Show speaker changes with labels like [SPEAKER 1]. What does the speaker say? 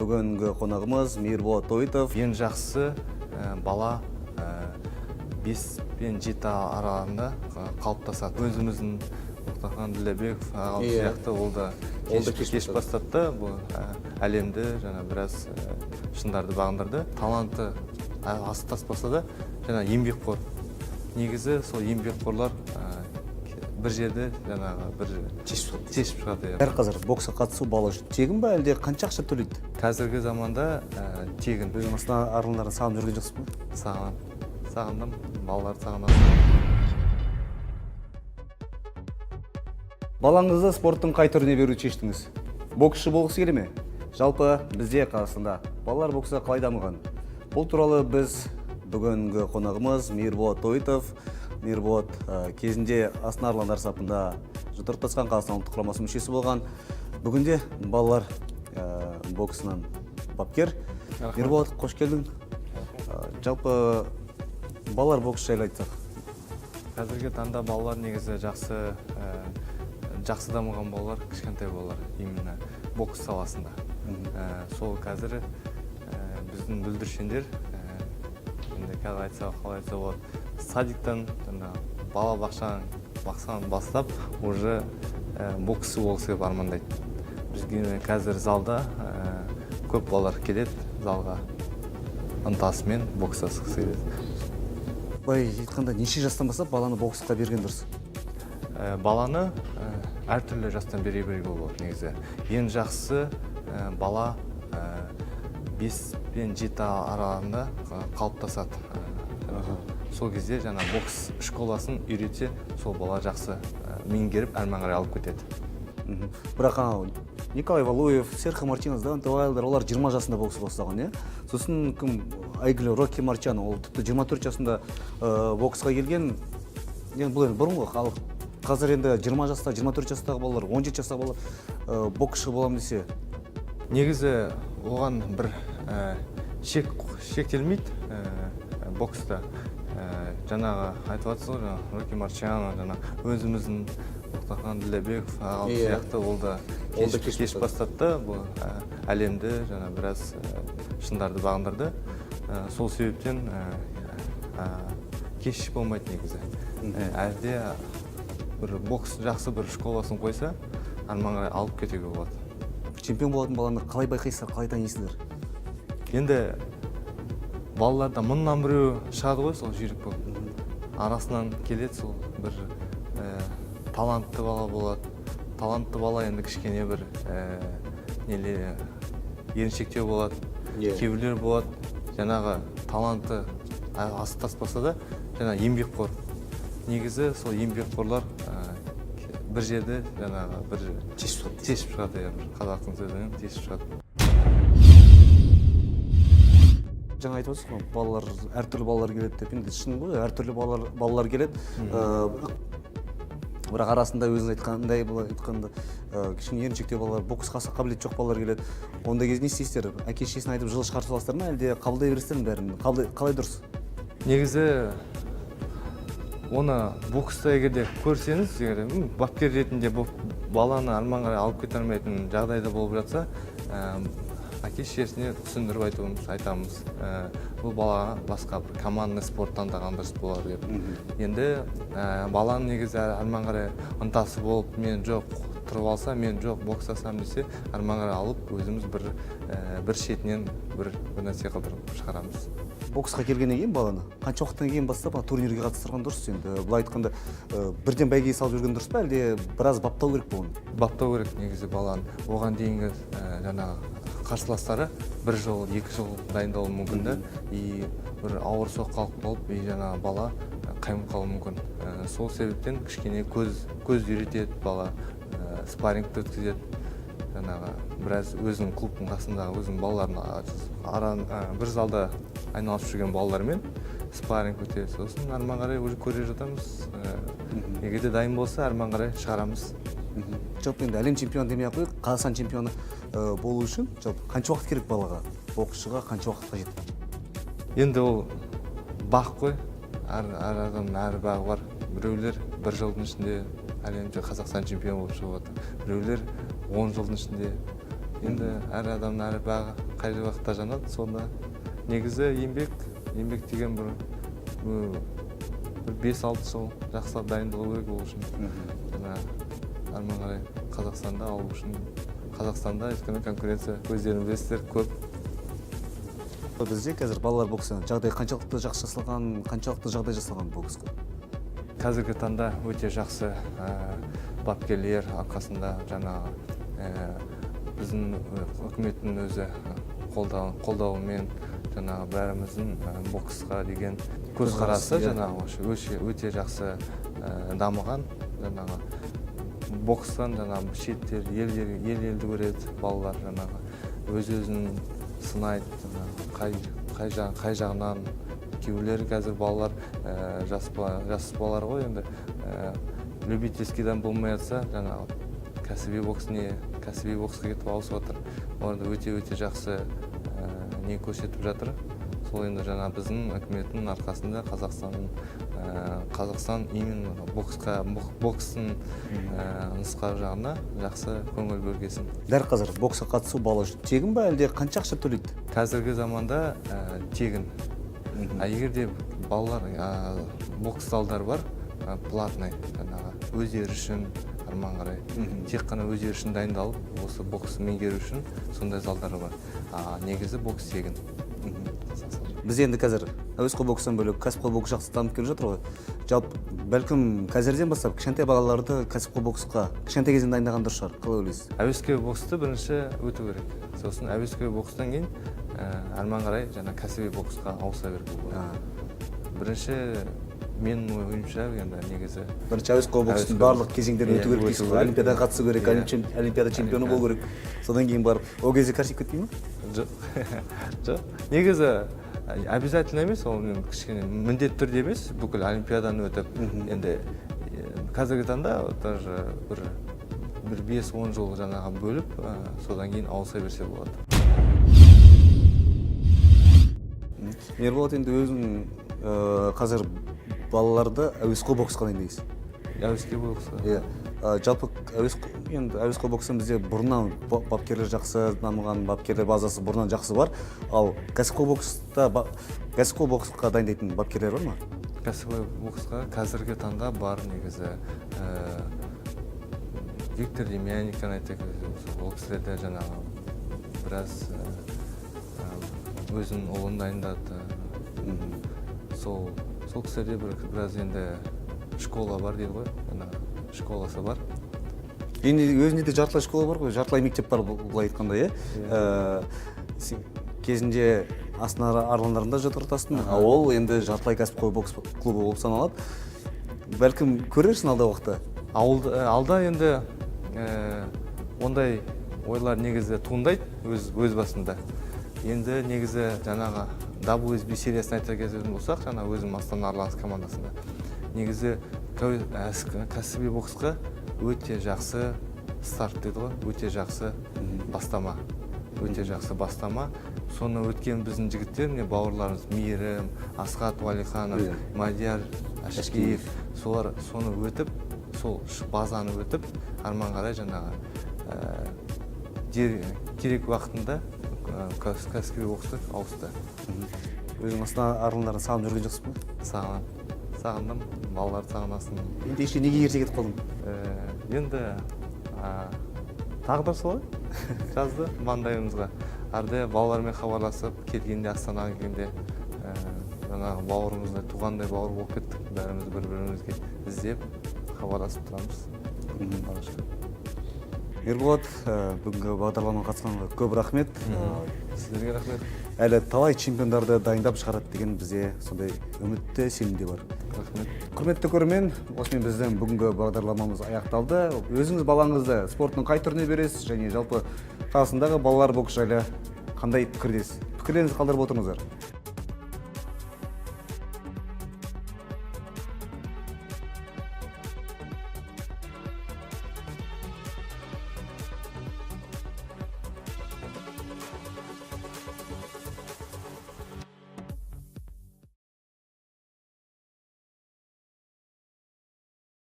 [SPEAKER 1] Бүгінгі қонағымыз Мейірболат Тойтов.
[SPEAKER 2] Ең жақсысы бала 5 пен 7 аралығында қалыптасады. Өзіміздің Мұхтархан Ділдәбеков ағамыз сияқты, ол да
[SPEAKER 1] Ол да кеш
[SPEAKER 2] кеш бастады да, бұл әлемді жаңа біраз шыңдарды бағындырды. Таланты асып таспаса да, жаңа еңбекқор. Негізі сол еңбекқорлар бір жерде жаңағы бір
[SPEAKER 1] Шешіп шығады.
[SPEAKER 2] Шешіп шығады, иә.
[SPEAKER 1] Дәл қазір боксқа қатысу бала үшін тегін ба, әлде қанша ақша төлейді?
[SPEAKER 2] Қазіргі заманда тегін.
[SPEAKER 1] Өзің Астана арландарын сағынып жүрген жоқсың ба?
[SPEAKER 2] Сағынамын. Сағындым, балаларды сағынамын.
[SPEAKER 1] Балаңызды спорттың қай түріне беруді шештіңіз? Боксшы болғысы келе ме? Жалпы бізде Қазақстанда балалар боксы қалай дамыған? Бұл туралы біз бүгінгі қонағымыз Мейірболат Тойтов. Мейірболат кезінде Астана Арландар сапында жұдырықтасқан, Қазақстан ұлттық құрамасы мүшесі болған. Бүгінде балалар боксынан бапкер.
[SPEAKER 2] Рахмет.
[SPEAKER 1] Мейірболат, қош келдің. Жалпы балалар боксы жайлы айтсақ.
[SPEAKER 2] Қазіргі таңда балалар негізі жақсы дамыған балалар, кішкентай балалар именно бокс саласында. Сол қазір біздің бүлдіршіндер, енді қазір айтса, қалай айтса болады, садиктан, жаңағы бала бақшадан бастап уже боксшы болғысы келіп армандайды. Бізге қазір залда көп балалар келеді, залға ынтасымен бокстасқысы келеді.
[SPEAKER 1] Былай айтқанда, неше жастан бастап баланы боксқа берген дұрыс?
[SPEAKER 2] Баланы әртүрлі жастан бере беруге болады негізі. Ең жақсысы бала 5 пен 7 аралығында қалыптасады. Сол кезде жаңа бокс школасын үйретсе, сол бала жақсы меңгеріп, әрмен қарай алып кетеді.
[SPEAKER 1] Бірақ анау Николай Валуев, Серхио Мартинес, Деонте Уайлдер, олар 20 жасында бокс бастаған, иә? Сосын кім, әйгілі Рокки Марчиано, ол тіпті 24 жасында боксқа келген. Енді бұл енді бұрынғы халық. Қазір енді 20 жаста, 24 жастағы балалар, 17 жастағы балалар боксшы боламын десе.
[SPEAKER 2] Негізі оған бір шектелмейді бокста. Жаңағы айтып жатсыз ғой, жаңағы Рокки Марчиано, жаңа өзіміздің Мұхтархан Ділдәбеков ағамыз сияқты, ол да
[SPEAKER 1] Ол да кеш
[SPEAKER 2] кеш
[SPEAKER 1] бастады.
[SPEAKER 2] бастады да, бұл әлемді жаңа біраз шыңдарды бағындырды. Сол себептен кеш болмайды негізі. Әлде бір бокс жақсы бір школасын қойса, арман қарай алып кетуге болады.
[SPEAKER 1] Чемпион болатын баланы қалай байқайсыздар, қалай танисыздар?
[SPEAKER 2] Енді балаларда мыңнан біреу шығады ғой сол жүйрік болып. Арасынан келеді сол бір талантты бала болады. Талантты бала енді кішкене бір неле еріншектеу болады. Кейбіреулер болады, жаңағы таланты асып таспаса да, жаңа еңбекқор. Негізі сол еңбекқорлар бір жерде жаңағы бір
[SPEAKER 1] Шешіп шығады.
[SPEAKER 2] Шешіп шығады, иә, бір қазақтың сөзімен тесіп шығады.
[SPEAKER 1] Жаңа айтып отырсыз ғой, балалар, әртүрлі балалар келеді деп. Енді шын ғой, әртүрлі балалар келеді. Бірақ арасында өзіңіз айтқандай, былай айтқанда, кішкене еріншектеу балалар, боксқа аса қабілеті жоқ балалар келеді. Ондай кезде не істейсіздер? Әке шешесіне айтып жылы шығарып саласыздар ма, әлде қабылдай бересіздер ме бәрін? Қалай дұрыс?
[SPEAKER 2] Негізі оны бокста егер де көрсеңіз, егер бапкер ретінде баланы арман қарай алып кете алмайтын жағдайда болып жатса, әке шешесіне түсіндіріп айтамыз. Бұл балаға басқа бір командный спорт таңдаған дұрыс болар деп. Енді баланың негізі арман қарай ынтасы болып, мен жоқ тұрып алса, мен жоқ бокстасам десе, арман қарай алып өзіміз бір шетінен бір нәрсе қылдырып шығарамыз.
[SPEAKER 1] Боксқа келгеннен кейін баланы қанша уақыттан кейін бастап ана турнирге қатыстырған дұрыс енді? Былай айтқанда, бірден бәйгеге салып жүрген дұрыс па, әлде біраз баптау керек пе оны?
[SPEAKER 2] Баптау керек негізі баланы. Оған дейінгі жаңағы қарсыластары бір жыл, 2 жыл дайындалуы мүмкін да, и бір ауыр соққы алып қалып, и жаңағы бала қаймығып қалуы мүмкін. Сол себептен кішкене көз үйретеді бала, спаррингті өткізеді. Жаңағы біраз өзінің клубтың қасындағы өзінің балаларын бір залда айналысып жүрген балалармен спарринг өтеді. Сосын арман қарай уже көре жатамыз. Егер де дайын болса, арман қарай шығарамыз.
[SPEAKER 1] Жалпы енді әлем чемпионы демей ақ қояйық, Қазақстан чемпионы болу үшін жалпы қанша уақыт керек балаға? Боксшыға қанша уақыт қажет?
[SPEAKER 2] Енді ол бақ қой. Әр адамның әр бағы бар. Біреулер бір жылдың ішінде әлем Қазақстан чемпионы болып шығып жатыр. Біреулер 10 жылдың ішінде. Енді әр адамның әр бағы Қай уақытта жанады, сонда негізі еңбек деген бір 5-6 жыл жақсылап дайындалу керек ол үшін. Жаңағы арман қарай Қазақстанда алу үшін, Қазақстанда, өйткені конкуренция, өздерің білесіздер, көп.
[SPEAKER 1] Бізде қазір балалар боксы жағдай қаншалықты жақсы жасалған, қаншалықты жағдай жасалған боксқа?
[SPEAKER 2] Қазіргі таңда өте жақсы, бапкерлер арқасында, жаңағы біздің үкіметтің өзі қолдауымен, жаңағы бәріміздің боксқа деген көзқарасы жаңағы өте, өте жақсы дамыған. Жаңағы бокстан жаңағы шеттер ел елді көреді, балалар жаңағы өз өзін сынайды, жаңағы қай жағынан. Кейбіреулері қазір балалар, жас балалар ғой енді, любительскийдан болмай жатса, жаңағы кәсіби бокс, не, кәсіби боксқа кетіп ауысып жатыр. Олар да өте, өте жақсы не көрсетіп жатыр. Сол енді жаңа біздің үкіметтің арқасында Қазақстан именно боксқа, бокстың нұсқа жағына жақсы көңіл бөлгесін.
[SPEAKER 1] Дәл қазір боксқа қатысу бала үшін тегін ба, әлде қанша ақша төлейді?
[SPEAKER 2] Қазіргі заманда тегін. А егер де балалар, бокс залдар бар, платный, жаңағы өздері үшін, арман қарай тек қана өздері үшін дайындалып, осы бокс меңгеру үшін сондай залдар бар. А негізі бокс тегін.
[SPEAKER 1] Біз енді қазір әуесқой бокстан бөлек кәсіпқой бокс жақсы дамып келе жатыр ғой. Жалпы, бәлкім, қазірден бастап кішкентай балаларды кәсіпқой боксқа кішкентай кезден дайындаған дұрыс шығар, қалай ойлайсыз?
[SPEAKER 2] Әуесқой боксты бірінші өту керек, сосын әуесқой бокстан кейін арман қарай жаңа кәсіби боксқа ауыса беруге болады. Бірінші, менің ойымша, енді негізі
[SPEAKER 1] Бірінші әуесқой бокстың
[SPEAKER 2] Әуесқой
[SPEAKER 1] барлық
[SPEAKER 2] бокс.
[SPEAKER 1] кезеңдерін
[SPEAKER 2] Иә,
[SPEAKER 1] өту керек дейсіз
[SPEAKER 2] өту
[SPEAKER 1] ғой.
[SPEAKER 2] керек.
[SPEAKER 1] Олимпиадаға қатысу керек,
[SPEAKER 2] Иә.
[SPEAKER 1] Олимпиада чемпионы болу керек, содан кейін барып, ол кезде кәршіп кетпей ма?
[SPEAKER 2] Жоқ, негізі обязательно емес ол, мен кішкене міндетті түрде емес бүкіл олимпиаданы өтіп. Енді қазіргі таңда даже бір 5-10 жыл жаңағы бөліп, содан кейін ауыса берсе болады.
[SPEAKER 1] Ерболат, енді өзің қазір балаларды әуесқой боксқа дайындайсың.
[SPEAKER 2] Әуесқой боксқа.
[SPEAKER 1] Иә. Жалпы енді әуесқой бокстан бізде бұрыннан бапкерлер жақсы дамыған, бапкерлер базасы бұрыннан жақсы бар. Ал кәсіпқой бокста кәсіпқой боксқа дайындайтын бапкерлер бар ма?
[SPEAKER 2] Кәсіпқой боксқа қазіргі таңда бар негізі. Виктор Демьяненконы айтайық, осы ол кісілер де жаңағы біраз өзінің ұлын дайындады. Сол кісілерде біраз енді школа бар дейді ғой, жаңағы школасы бар.
[SPEAKER 1] Енді өзінде де жартылай школа бар ғой, жартылай мектеп бар, былай айтқанда, иә. Сен кезінде Астана Арландарында жаттықтырасың, а ол енді жартылай кәсіпқой бокс клубы болып саналады. Бәлкім, көрерсің алдағы уақытта.
[SPEAKER 2] Алда енді ондай ойлар негізі туындайды өз басында. Енді негізі жаңағы WSB сериясын айта кететін болсақ, жаңа өзім Астана Арланс командасында негізі кәсіби боксқа өте жақсы старт дейді ғой, өте жақсы бастама, өте жақсы бастама. Соны өткен біздің жігіттер, міне, бауырларымыз Мейірім, Асхат Уәлиханов, Мадияр Әшкеев, солар соны өтіп, сол базаны өтіп, арман қарай жаңағы керек уақытында кәсіби боксқа ауысты.
[SPEAKER 1] Өзің Астана Арландарын сағынып жүрген жоқсың ба?
[SPEAKER 2] Сағынамын, сағындым, балаларды сағынасың.
[SPEAKER 1] Енді еще неге ерте кетіп қалдың?
[SPEAKER 2] Енді тағдыр солай жазды маңдайымызға. Арда балалармен хабарласып келгенде, Астанаға келгенде, жаңағы бауырымыздай, туғандай бауыр болып кеттік бәріміз, бір бірімізге іздеп хабарласып тұрамыз, Аллаға шүкір.
[SPEAKER 1] Ерболат, бүгінгі бағдарламаға қатысқанға көп рахмет.
[SPEAKER 2] Сіздерге рахмет.
[SPEAKER 1] Әлі талай чемпиондарды дайындап шығарады деген бізде сондай үмітті, сенім де бар.
[SPEAKER 2] Рахмет.
[SPEAKER 1] Құрметті көрермен, осымен біздің бүгінгі бағдарламамыз аяқталды. Өзіңіз балаңызды спорттың қай түріне бересіз және жалпы Қазақстандағы балалар бокс жайлы қандай пікірдесіз? Пікірлеріңізді қалдырып отырыңыздар.